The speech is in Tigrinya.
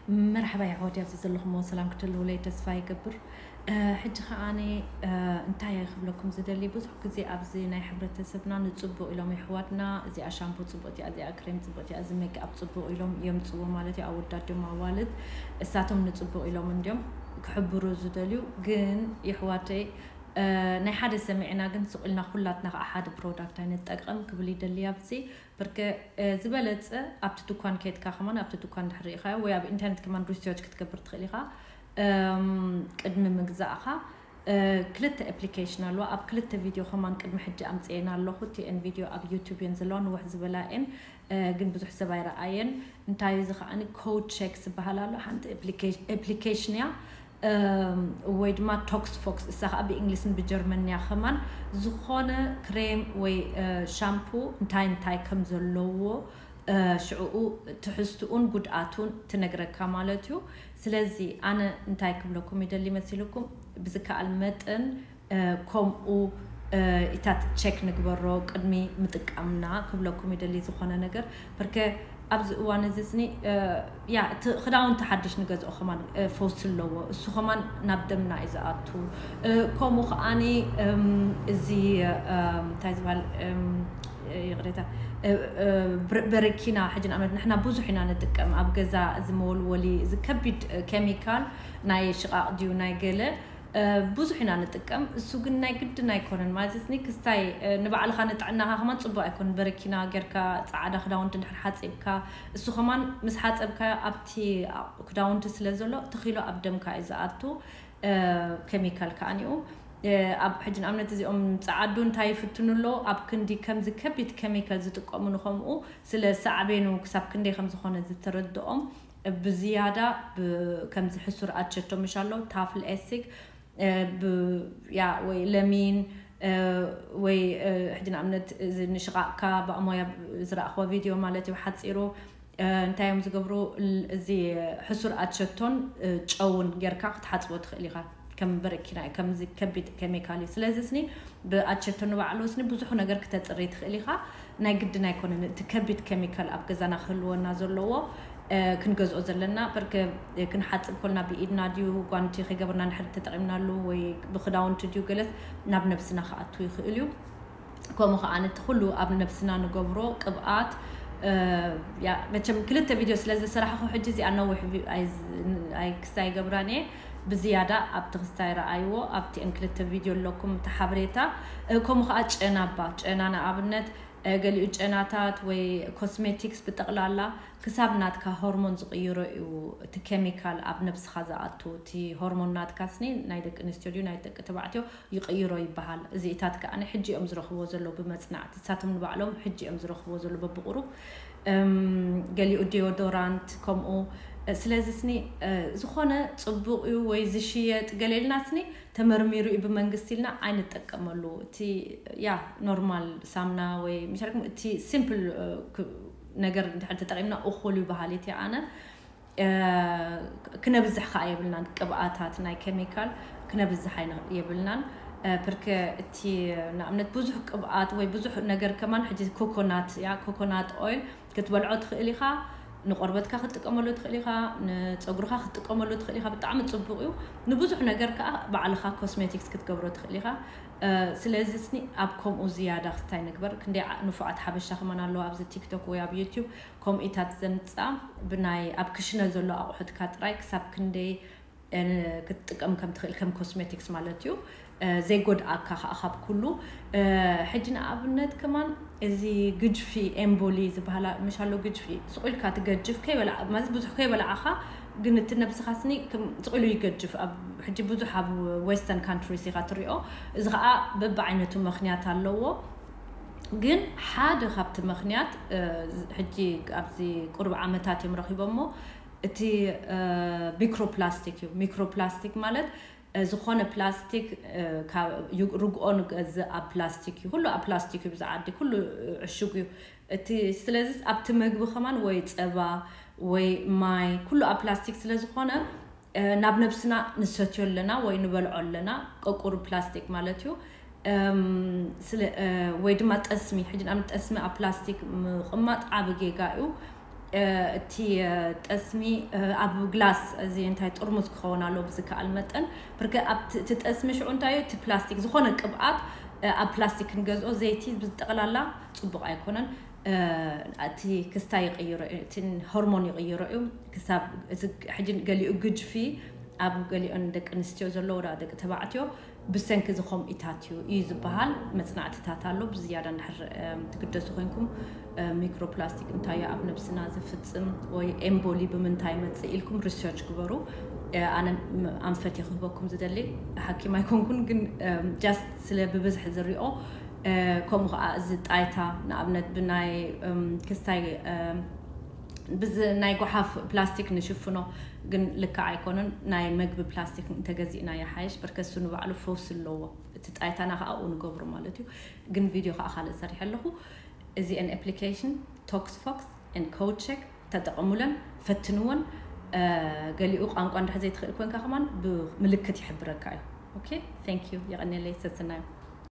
መርሓባ የሕዋት፣ ኣብዚ ዘለኹሞ ሰላም ክትህልውለይ ተስፋ ይገብር። ሕጂ ከዓኒ እንታይ ክብለኩም ዝደሊ፣ ብዙሕ ግዜ ኣብዚ ናይ ሕብረተሰብና ንፅቡቕ ኢሎም የሕዋትና፣ እዚኣ ሻምፖ ፅቡቕ እያ፣ እዚኣ ክሬም ፅቡቕ እያ፣ እዚ ሜክኣፕ ፅቡቕ ኢሎም የምፅዎ ማለት እዩ። ኣወዳት ድዮም ኣዋልድ፣ እሳቶም ንፅቡቕ ኢሎም እንዲዮም ክሕብሩ ዝደልዩ። ግን የሕዋተይ፣ ናይ ሓደ ሰሚዕና ግን ስቕ ኢልና ኩላትና ከዓ ሓደ ፕሮዳክት ኣይንጠቀም ክብል ይደሊ ኣብዚ። ብርገ ዝበለፀ ኣብቲ ድኳን ከይድካ ከማን ኣብቲ ድኳን ድሕር ርኢኻዮ ወይ ኣብ ኢንተርኔት ከማን ሪሰርች ክትገብር ትኽእል ኢኻ። ቅድሚ ምግዛእኻ ክልተ ኣፕሊኬሽን ኣለዋ። ኣብ ክልተ ቪድዮ ከማን ቅድሚ ሕጂ ኣምፅኤን ኣለኹ። ቲኤን ቪድዮ ኣብ ዩቱብ እየን ዘለዋ፣ ንውሕ ዝበላ እየን፣ ግን ብዙሕ ሰብ ኣይረኣየን። እንታይ እዚ ከዓኒ ኮድ ቼክ ዝበሃል ኣሎ። ሓንቲ ኣፕሊኬሽን እያ፣ ወይ ድማ ቶክስ ፎክስ፣ እሳ ከዓ ብእንግሊስን ብጀርመንያ ከማን ዝኾነ ክሬም ወይ ሻምፑ እንታይ እንታይ ከም ዘለዎ ሽዕኡ ትሕዝትኡን ጉድኣቱን ትነግረካ ማለት እዩ። ስለዚ ኣነ እንታይ ክብለኩም ይደሊ መሲልኩም፣ ብዝከኣል መጠን ከምኡ ኢታት ቸክ ንግበሮ ቅድሚ ምጥቃምና ክብለኩም ይደሊ። ዝኾነ ነገር ብርከ ኣብዚ እዋን እዚ ስኒ ያ እቲ ክዳውንቲ ሓድሽ ንገዝኦ ከማን ፈውሲ ኣለዎ። እሱ ከማን ናብ ደምና እዩ ዝኣቱ። ከምኡ ከዓኒ እዚ እንታይ ዝበሃል፣ ይቕሬታ፣ በረኪና ሕጂ ንኣብነት ንሕና ብዙሕ ኢና ንጥቀም ኣብ ገዛ፣ እዚ መወልወሊ፣ እዚ ከቢድ ኬሚካል ናይ ሽቓቕ ድዩ ናይ ገለ ብዙሕ ኢና ንጥቀም። እሱ ግን ናይ ግድን ኣይኮነን ማለት ስኒ ክስታይ ንባዕልኻ ንጥዕናኻ ከማን ፅቡቅ ኣይኮነን። በረኪና ጌርካ ፃዕዳ ክዳውንቲ እንድሕር ሓፂብካ፣ እሱ ከማን ምስ ሓፀብካ ኣብቲ ክዳውንቲ ስለ ዘሎ እቲ ኪሎ ኣብ ደምካ እዩ ዝኣቱ። ኬሚካል ከዓኒኡ ኣብ ሕጂ ንኣብነት እዚኦም ፀዓዱ እንታይ ይፍትኑ ኣለዉ፣ ኣብ ክንዲ ከምዚ ከቢድ ኬሚካል ዝጥቀሙ ንኸምኡ ስለ ሳዕቤኑ ክሳብ ክንደይ ከም ዝኾነ ዝተረድኦም ብዝያዳ ከምዚ ሕሱር ኣቸቶ ምሽ ኣሎ ታፍል ኤሲክ ያ ወይ ለሚን ወይ ሕጂ ንኣብነት እዚ ንሽቓቕካ ብኣሞያ ዝረእኽዎ ቪድዮ ማለት እዩ ሓፂሩ። እንታይ እዮም ዝገብሩ? እዚ ሕሱር ኣትሸቶን ጨውን ጌርካ ክትሓፅቦ ትኽእል ኢኻ። ከም በረኪና ከምዚ ከቢድ ኬሚካል እዩ። ስለዚ ስኒ ብኣትሸቶ ንባዕሉ ስኒ ብዙሕ ነገር ክተፅሪ ትኽእል ኢኻ። ናይ ግድን ኣይኮነን እቲ ከቢድ ኬሚካል ኣብ ገዛና ክህልወና ዘለዎ ክንገዝኦ ዘለና። በርከ ክንሓፅብ ኮልና ብኢድና ድዩ ጓንቲ ከይገበርና ንድሕር ተጠቂምናሉ ወይ ብክዳውንቲ ድዩ ገለስ ናብ ነብስና ክኣቱ ይኽእል እዩ። ከምኡ ከዓ ነቲ ኩሉ ኣብ ነብስና ንገብሮ ቅብኣት መቸም ክልተ ቪድዮ ስለ ዝሰራሕኩ ሕጂ እዚኣ ነዊሕ ክስታይ ገብራን እየ። ብዝያዳ ኣብቲ ክስታይ ረኣይዎ ኣብቲአን ክልተ ቪድዮ ኣለኩም እቲ ሓበሬታ። ከምኡ ከዓ ጨና ባ ጨና ንኣብነት ገሊኡ ጨናታት ወይ ኮስሜቲክስ ብጠቕላላ ክሳብ ናትካ ሆርሞን ዝቕይሮ እዩ። እቲ ኬሚካል ኣብ ነብስኻ ዝኣቱ እቲ ሆርሞን ናትካ ስኒ ናይ ደቂ ኣንስትዮ ድዩ ናይ ደቂ ተባዕትዮ ይቕይሮ ይበሃል። እዚኢታት ከዓ ሕጂ እዮም ዝረኽብዎ ዘለዉ ብመፅናዕቲ፣ ንሳቶም ንባዕሎም ሕጂ እዮም ዝረኽብዎ ዘለዉ በብቑሩብ። ገሊኡ ዲዮዶራንት ከምኡ። ስለዚ ስኒ ዝኾነ ፅቡቕ እዩ ወይ ዝሽየጥ ገሌልና ስኒ ተመርሚሩ እዩ ብመንግስቲ ኢልና ኣይንጠቀመሉ። እቲ ያ ኖርማል ሳምና ወይ ምሻልኩም እቲ ሲምፕል ነገር እንድሕር ተጠቂምና እኹል እዩ በሃሊት እየ ኣነ። ክነብዝሕ ከዓ የብልናን ቅብኣታት ናይ ኬሚካል ክነብዝሕ የብልናን። ብርከ እቲ ንኣብነት ብዙሕ ቅብኣት ወይ ብዙሕ ነገር ከማን ሕጂ ኮኮናት ያ ኮኮናት ኦይል ክትበልዖ ትኽእል ኢኻ። ንቆርበትካ ክትጥቀመሉ ትኽእል ኢኻ፣ ንፀጉርካ ክትጥቀመሉ ትኽእል ኢኻ። ብጣዕሚ ፅቡቅ እዩ። ንብዙሕ ነገር ከዓ ባዕልኻ ኮስሜቲክስ ክትገብሮ ትኽእል ኢኻ። ስለዚ ስኒ ኣብ ከምኡ ዝያዳ ክስታይ ንግበር። ክንደይ ንፉዓት ሓበሻ ከማን ኣለዉ ኣብዚ ቲክቶክ ወይ ኣብ ዩቲዩብ ከምኢታት ዘምፃ ብናይ ኣብ ክሽነ ዘሎ ኣቑሑትካ ጥራይ ክሳብ ክንደይ ክትጥቀም ከም ትኽእል ከም ኮስሜቲክስ ማለት እዩ። ዘይጎድኣካ ከዓ ካብ ኩሉ ሕጂ ንኣብነት ከማን እዚ ግጅፊ ኤምቦሊ ዝበሃላ ምሻሎ ግጅፊ ስቑኢልካ ትገጅፍ ከይበላ ማለት ብዙሕ ከይበላዓኻ ግን እቲ ነብስኻ ስኒ ስቑኢሉ ይገጅፍ። ኣብ ሕጂ ብዙሕ ኣብ ዌስተርን ካንትሪስ ኢኻ ትሪኦ። እዚ ከዓ በብዓይነቱ ምክንያት ኣለዎ። ግን ሓደ ካብቲ ምክንያት ሕጂ ኣብዚ ቁሩብ ዓመታት እዮም ረኺቦሞ እቲ ሚክሮፕላስቲክ እዩ። ሚክሮፕላስቲክ ማለት ዝኾነ ፕላስቲክ ርግኦ ንገዝእ ኣብ ፕላስቲክ እዩ። ኩሉ ኣብ ፕላስቲክ እዩ ብዝዓዲ ኩሉ ዕሹግ እዩ። እቲ ስለዚ ኣብቲ ምግቢ ከማን ወይ ፀባ ወይ ማይ ኩሉ ኣብ ፕላስቲክ ስለ ዝኾነ ናብ ነብስና ንሰትዮ ኣለና ወይ ንበልዖ ኣለና ቀቁሩ ፕላስቲክ ማለት እዩ። ወይ ድማ ጠስሚ ሕጂ ንኣብነት ጠስሚ ኣብ ፕላስቲክ ምቕማጥ ዓቢ ጌጋ እዩ። እቲ ጠስሚ ኣብ ግላስ እዚ እንታይ ጥርሙዝ ክኸውን ኣለዎ ብዝከኣል መጠን። ብርክ ኣብቲ ጠስሚ ሽዑ እንታይ እቲ ፕላስቲክ ዝኾነ ቅብኣት ኣብ ፕላስቲክ ክንገዝኦ ዘይቲ ብጠቕላላ ጽቡቕ ኣይኮነን። እቲ ክስታይ ይቕይሮ እዩ፣ እቲ ሆርሞን ይቕይሮ እዩ። ክሳብ ሕጂ ገሊኡ ግጅፊ ኣብ ገሊኦን ደቂ ኣንስትዮ ዘለዎ ደቂ ተባዕትዮ ብሰንኪ እዚ ከምኢታት እዩ እዩ ዝበሃል። መፅናዕትታት ኣሎ። ብዝያዳ እንድሕር ትግደሱ ኮይንኩም ሚክሮፕላስቲክ እንታይ ኣብ ነብስና ዝፍፅም ወይ ኤምቦሊ ብምንታይ መፅእ ኢልኩም ሪሰርች ግበሩ። ኣነ ኣንፈት ክህበኩም ዝደሊ ሓኪም ኣይኮንኩን፣ ግን ጃስት ስለ ብብዝሒ ዝሪኦ ከምኡ ከዓ እዚ ጣይታ ንኣብነት ብናይ ክስታይ ብዚ ናይ ጓሓፍ ፕላስቲክ ንሽፍኖ፣ ግን ልክዕ ኣይኮነን። ናይ መግቢ ፕላስቲክ እንተገዚእና ይሓይሽ፣ በርከሱ ንባዕሉ ፈውሲ ኣለዎ። እቲ ጣይታና ከዓ ኣብኡ ንገብሩ ማለት እዩ። ግን ቪድዮ ከዓ ካልእ ሰሪሐ ኣለኹ። እዚአን application Toxfox and CodeCheck ተጠቐሙለን፣ ፈትንወን። ገሊኡ ቋንቋ እንድሕር ዘይትኽእል ኮንካ ከማን ብምልክት ይሕብረካ እዩ። Okay, thank you። የቐንየለይ። ሰስናዩ።